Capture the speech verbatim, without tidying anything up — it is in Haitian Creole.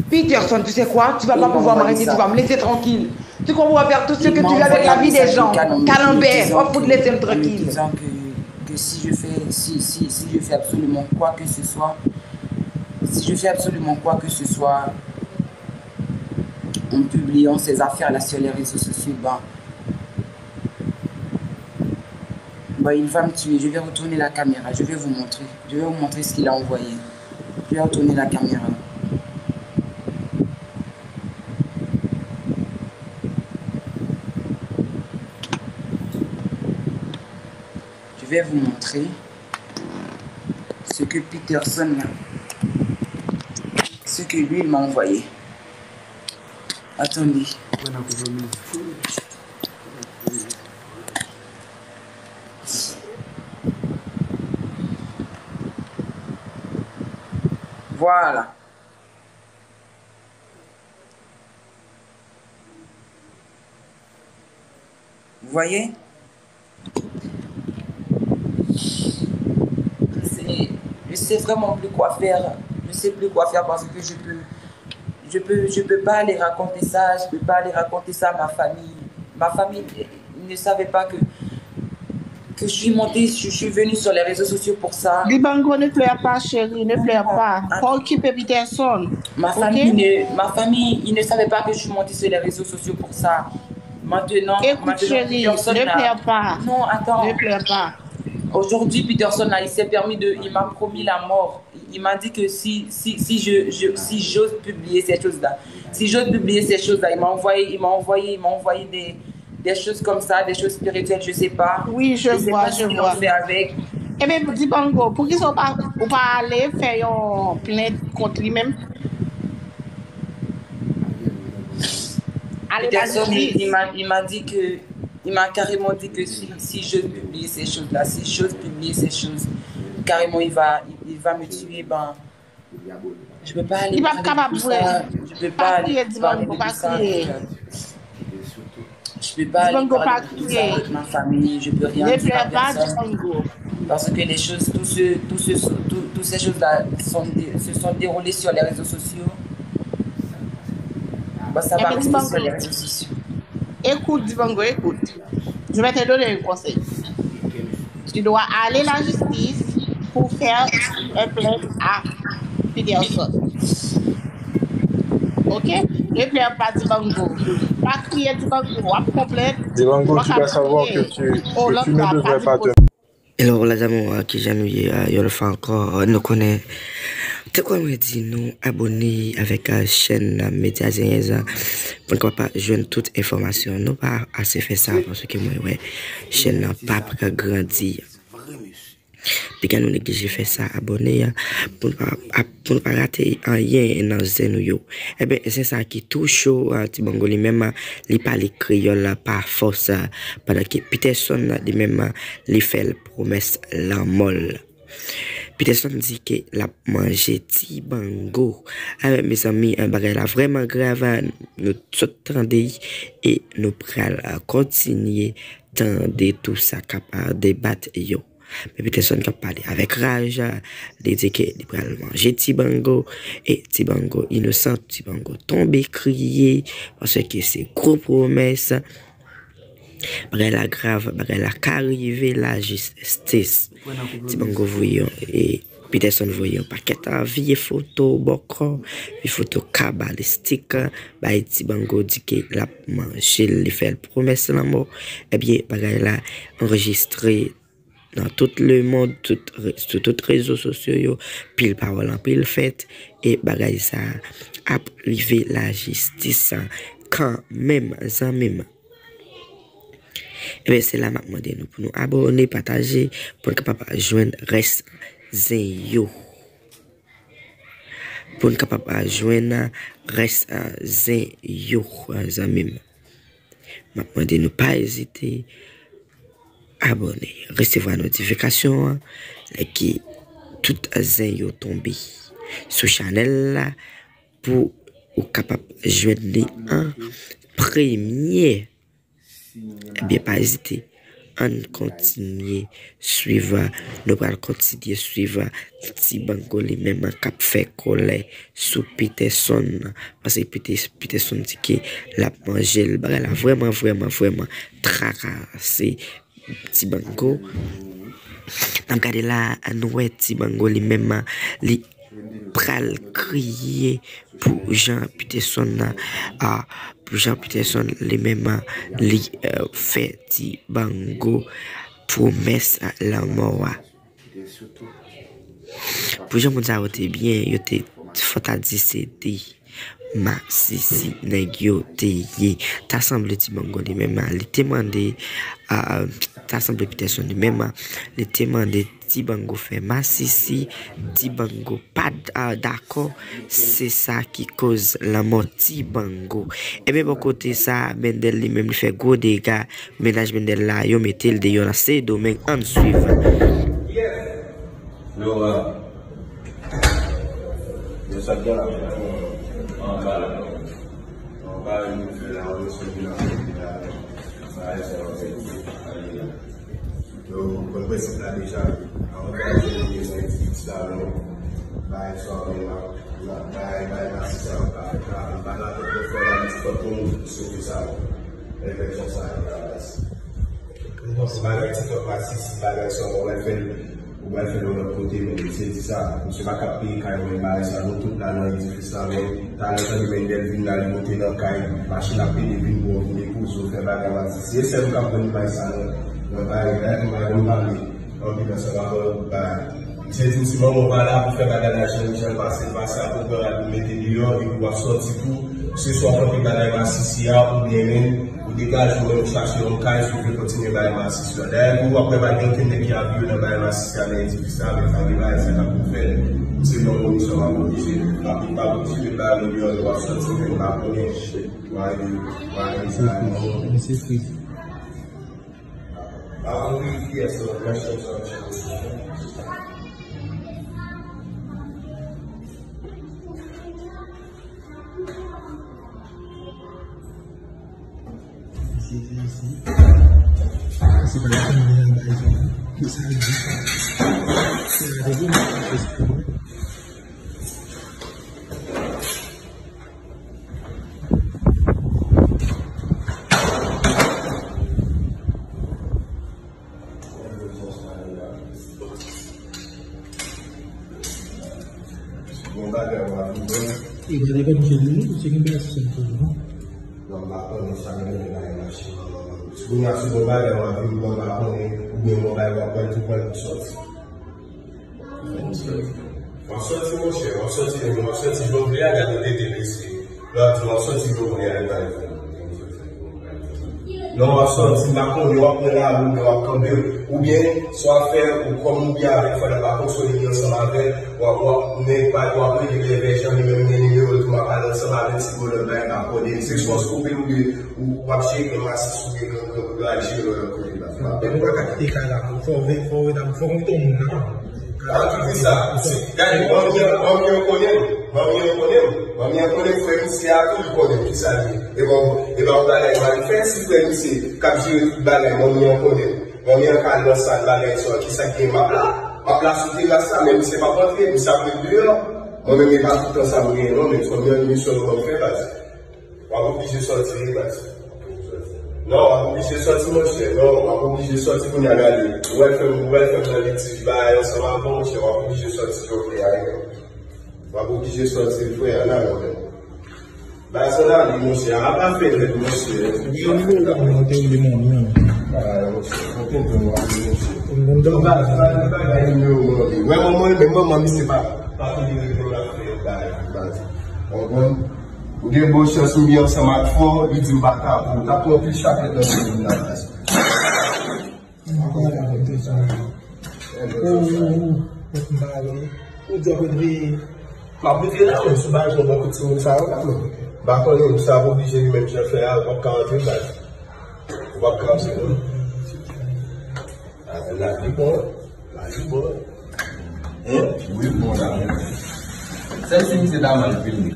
Peterson, tu sais quoi? Tu vas pas pouvoir m'arrêter, tu vas me laisser tranquille. Tu comprends faire tout ce que tu veux avec la vie des gens. Kalanbè, w ap fout lese m trankil. Que si je fais, si, si, si je fais absolument quoi que ce soit, si je fais absolument quoi que ce soit, en publiant ces affaires-là sur les réseaux sociaux, ben, ben, il va me tuer. Je vais retourner la caméra. Je vais vous montrer. Je vais vous montrer ce qu'il a envoyé. Je vais retourner la caméra. Je vais vous montrer ce que Peterson, ce que lui m'a envoyé. Attendez. Voilà. Vous voyez? C'est, je sais vraiment plus quoi faire. Je sais plus quoi faire parce que je peux, je peux, je peux pas aller raconter ça, je peux pas aller raconter ça à ma famille. Ma famille, ils ne savaient pas que, que je suis montée, je, je suis venue sur les réseaux sociaux pour ça. Dibango, ne pleure pas, chérie, ne pleure pas. Pa okipe Peterson. Ma famille ne, ma famille, ils ne savaient pas que je suis montée sur les réseaux sociaux pour ça. Maintenant, écoute, maintenant, chérie, ne pleure pas. Non, attends. Ne pleure pas. Aujourd'hui, Peterson, là, il s'est permis de, il m'a promis la mort. Il m'a dit que si, si, si je, je, si j'ose publier ces choses-là, si j'ose publier ces choses-là, il m'a envoyé, il m'a envoyé, il m'a envoyé des, des choses comme ça, des choses spirituelles, je sais pas. Oui, je vois, je vois. Je sais pas ce qu'ils ont fait avec. Ebyen, Dibango, poukisa w pa, ou pa ale fè yon plent kont li menm? Ale la jistis. Peterson, il, il m'a, il m'a dit que, il m'a carrément dit que si, si j'ose publier ces choses-là, si j'ose publier ces choses, carrément, il va, il, il va me tuer, ben, je peux pas aller parler de tout ça. Li p ap kapab vre. Je peux pas aller parler de tout ça avec, euh, je peux pas aller parler de tout ça avec ma famille, je peux rien dire à personne. Dibango, pa kriye. Ne pleure pas, Dibango. Parce que les choses, tout ce, tout ce, tout, toutes ces choses-là sont dé-, se sont déroulées sur les réseaux sociaux. Bon, ça va rester sur les réseaux sociaux. Ebyen, Dibango, écoute, Dibango, écoute. Je vais te donner un conseil. Tu dois aller la justice pour faire un plainte à Peterson. Ok? Ne pleure pas, Dibango. Pa kriye, Dibango. W ap pran plent. Dibango, tu dois savoir que tu, que tu ne devrais pas te Hello, les amours, euh, kijan nou ye, euh, yon lòt fwa ankò, euh, nou konnen, tankou mwen di nou, abòne avèk, euh, chèn, euh, Medya Zenyèz, euh, pou n kapab jwenn tout enfòmasyon. Nou pa ase fè sa, paske mwen wè chèn nan p ap ka grandi. Piga nou neglije fè sa, abòne, euh, pou n pa, ap, pou n pa rate anyen nan zen nou yo. Ebyen, zen sa ki tou cho, euh, Dibango li menm, euh, li pale kreyòl pa fòs, euh, pandan ke Peterson, euh, li menm, euh, li fè l pwomès lanmò l. Peterson di ke l ap manje Dibango. Ebyen, mezanmi, euh, bagay la vrèman grav, euh, nou sot tande l e nou pral, euh, kontinye tande tou sa k ap, euh, debat yo. Men Peterson k ap pale avèk raj, li di ke li pral manje Dibango, e Dibango inosan, Dibango tonbe kriye, paske se gwo pwomès. Bagay la grav, bagay la ka rive lajistis. Dibango voye yon, e Peterson voye yon pakèt, a, vye foto bòkò, vye foto kabalistik, bay Dibango, di ke l ap manje l, li fè l pwomès lanmò. Ebyen, bagay la anrejistre nan tout lemonn, tout re-, sou tout rezo sosyo yo, pil pawòl, anpil fèt, e bagay sa a ap rive lajistis kanmenm, zanmi m. Ebyen, se la m ap mande nou pou nou abòne, pataje, pou n kapab jwenn rès zen yo. Pou n kapab jwenn rès zen yo, zanmi m. M ap mande nou pa ezite abòne, resevwa notifikasyon an, lè ke tout zen yo tonbe sou chanèl la, pou ou kapab jwenn li an premye. Ebyen, pa ezite Ann kontinye swiv, nou pral kontinye swiv Ti Bango li menm k ap fè kòlè sou Peterson, paske Peter-, Peterson di ke l ap manje l. Bagay la vrèman, vrèman, vrèman trakase Ti Bango. N ap gade la, nou wè Ti Bango li menm, li pral kriye pou jan Peterson nan, a, pou jan Peterson li menm, li, eh, fè Ti Bango pwomès lanmò a. Pou jan moun sa yo te byen, yo te fò ta di se de masisi nèg yo te ye. Ta sanble Ti Bango li menm, li te mande, a, ta sanble Peterson li menm, li te mande Ti Bango fè masisi, Ti Bango pa d-, a, dakò, se sa ki koz lanmò Ti Bango. Ebyen, bò kote sa, Bendel li menm li fè gwo dega, mennaj Bendel la, yo mete l deyò nan Sendomeng, ann swiv. Yo, uh, yo sot gen la, anba la. Anba, yo fè la, yo sot gen la, sa, sa, sa, sa. Yo konn prensip la deja. Avantaj yo, yo gen nan ekip sa, men bagay sa, men la, la, bagay, bagay la, se sa, yo pa fè la, yo pa la, yo fè la, ti kòb pou nou, sou sa, yo. Refleksyon sa, yo la baz. Bon, se bagay ti kòb pa si, si bagay sa, yo wè fè l, yo wè fè l yon lòt kote, men se di sa, misye pa kap peye kay, men bagay sa, nou tout la nan edifis la, men talè tande Bendel vin la, li monte nan kay, machin ap pede vin bon, vin depoze w, fè bagay w ap di. Se sèl m k ap jwenn imaj sa nan, nan bagay, dayè m pa konn pale anpil nan sa pa fè lòt bagay. Misye di m si manman w pa la pou fè bagay la jan, jan l pase, l pase ap pran rad pou mete deyò, epi w ap sòti tou. Se swa w kanpe bagay masisi a, oubyen men, ou degaje w, men ou chache yon kay, si w vle kontinye bagay masisi a. Dayè, pou w ap wè pa gen okenn nèg ki abiye nan bagay masisi a, nan edifis la, men pa gen bagay sa k ap pou fè. Se yon komisyon, m ap oblije, m ap, m ap oblije met bagay mwen deyò, w ap sòti, men m pa konnen. Why you, why you, why you? Misye fri. I will read here some questions on Bon bagay, w ap vin bon. E pa depann jeni, se gen bagay sou sèn pou ou, non? Non, m pa konnen sa gen bagay mache. Si kounye a se bon bagay, w ap vin bon, m pa konnen, oubyen bon bagay, w ap pran tou pran pou sòti. W ap sòti, monchè, w ap sòti, w ap sòti jan w vle a, gade w tete mesye. Lè w ap di w ap sòti jan w vle a, li pa fè. Non, w ap sòti, m pa konnen, w ap pran lari, w ap kanpe, oubyen, sa w ap fè, ou kòm ou byen avèk fanm nan, pa konsole li ansanm avè l, w ap, w ap, men pa, w ap rele Bèbè Jan, li menm gen nimewo l tou, m ap pale ansanm avè l, ti bonòm, bagay pa kòde, se swa w koupe l oubyen ou, w ap jere kòm asis oubyen gran, gran, gran, al jere lòt kote la. Men ou pa ka kite kay la, fò w, fò w ret, fò w ret yon moun nan. An ki di sa? Gade, manmi an, manmi an konnen m. Manmi an konnen m. Manmi an konnen m, frè misye a tou, li konnen m. Kisa l ye? E bon, e pa yon bagay mal fè, si frè misye k ap jere tout bagay, manmi an konnen m. Manmi an ka al nan sal bagay sa, kisa k gen? M ap la. M ap la sou teras la, men misye p ap antre, misye ap ret deyò. Mwen menm, e pa tout tan sa m genyen, non, men fò m jwenn misyon pou m fè, baz. W ap oblije sòti, wi, baz. Non, w ap oblije sòti, monchè. Non, w ap oblije sòti kounye a, gade. Ou wè l fè m, ou wè l fè m nan litij bagay ansanm avè w, monchè, w ap oblije sòti, jòf li a, wi. W ap oblije sòti, frè, an alan, frè. Bagay sa nan li, monchè, a pa fè rèd, monchè. Ou gen nimewo la, mwen te rele manmi an. Bagay, monchè, fò w konprann, w ap rele, monchè. Ou konn bagay, bagay, bagay, nimewo manmi. Wè, manman, men manman misye pa, pa fini reponn, l ap fè bagay, baz. Ou konprann? Ou gen bon chans m byen ansanm ak fò, li di m pa ka pou ou. T ap pran pil chapèt nan men m nan plas. Ou di w ap retire. M ap retire la, men sou bagay sa, bon, kout timoun sa yo la, men. M pa konnen, sa ap oblije li menm jan fè a, ou p ap ka antre, baz. Ou p ap ka antre, non. A, la, li bon. La, li bon. Hein? Wi, bon, la, men. Sèl si misye ta mal filme.